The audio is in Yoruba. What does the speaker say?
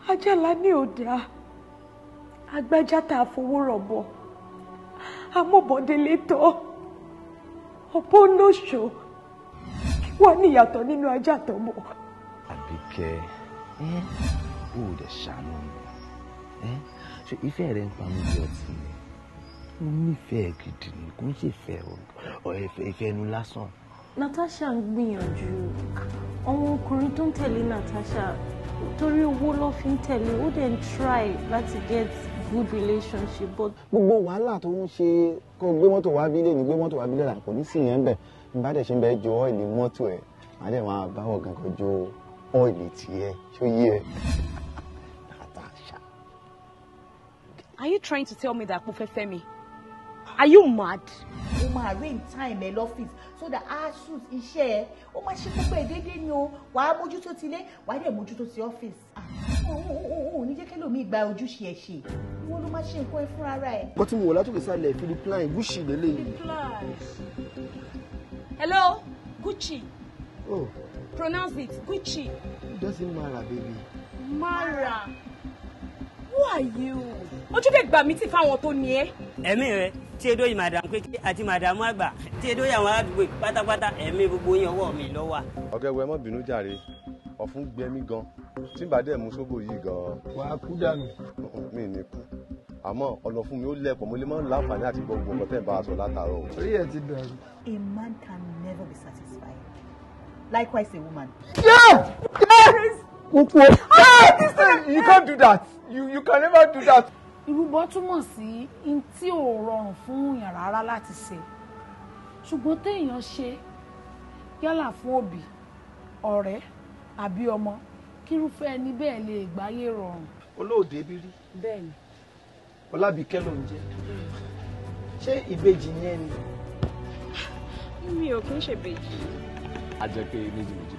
Ajala ní òdà agbájá tá a fowó rọ̀bọ̀ amóbọ̀délé tọ́ ọ̀pọ̀ olóṣò wọ́n ní ìyàtọ̀ nínú ajá tó mọ̀. Àbíkẹ́, ó dẹ̀ ṣàánú mi. Ṣé ìfẹ́ rẹ ń pa mí bí ọtí ni? Mo nífẹ̀ẹ́ gidi ni, kò ń ṣe ìfẹ́ ẹnu lásán. Natasha ń gbìyànjú. Àwọn ọkùnrin tó ń tẹ̀lé Natasha torí owó ló fi ń tẹ̀lé, ó dẹ̀ ń try láti get good relationship, but. Gbogbo wàhálà tó ń ṣe kó gbé mọ́tò wá bílẹ̀ ní gbé mọ́tò wá bílẹ̀ là kò ní sí yẹn bẹ̀. Bá dẹ̀ ṣe ń bẹ jo ọ́ìlì mọ́tò ẹ̀, má dẹ̀ máa báwọ̀ gangan jo ọ́ìlì tiẹ̀, ṣó yé ẹ? Natasha. Are you trying to tell me that kò fẹ́ fẹ́ mi? Are you mad? Ó máa arrange time ẹ lọ́fíìsì so that a suit iṣẹ́ ẹ. Ó máa ṣe gbogbo ẹ̀ déédéé ni o. Wàá mójútó ti ilé, wàá dẹ̀ mójútó ti ọ́fíìsì. Òun ní jẹ́ kí lómi gba ojúṣe ẹ̀ ṣe. Ìwọ ló máa ṣe nǹkan ẹ fúnra rẹ̀. Nǹkan tí mo wọ̀ látòkè sálẹ̀ Philip Klein, Gucci lélẹ́yìí. Hello, Gucci. Oh. Pronounce it, Gucci. It doesn't matter, baby. Mara. Who are you? Ojú lè gbà mí tì fáwọn tó ní ẹ. Ẹ̀mí rẹ tí edó yìí madam kékeré àti madam àgbà tí edó yìí àwọn aládùúgbò pátápátá, ẹ̀mí gbogbo yín ọwọ́ mi ló wà. Ọ̀gá ẹ̀wọ̀, ẹ má bínú jàre, ọ̀fun gbẹ mí gan, tí n bá dẹ̀ mú sóbò yìí gan. Wà á kú dànù. Mi ì ní kú, àmọ́ ọ̀nà fún mi ó lẹ̀pọ̀, mo lè má láǹfààní àti gbọ́ gbogbo nǹkan tẹ́ ẹ̀ bá a sọ látàárọ̀ o. Orí ẹ̀ ti dàrú. A man can never be satisfied. Likewise a woman. Yeah! Yeah! Kúkú. You can't do that. You can never do that. Ìrúbọ túmọ̀ sí n tí ò rọrùn fún èèyàn rárá láti ṣe, ṣùgbọ́n téèyàn ṣe yálà fún òbí, ọ̀rẹ́ àbí ọmọ, kírúfẹ́ ẹni bẹ́ẹ̀ lè gbáyé rọrùn. Olóòdè bí rí. Bẹ́ẹ̀ni. Ọlábìkẹ́ ló ń jẹ́. Ṣé ìbejì ni ẹ ni? Mi ò kí ń ṣèbejì. A jẹ́ pé méjì méjì.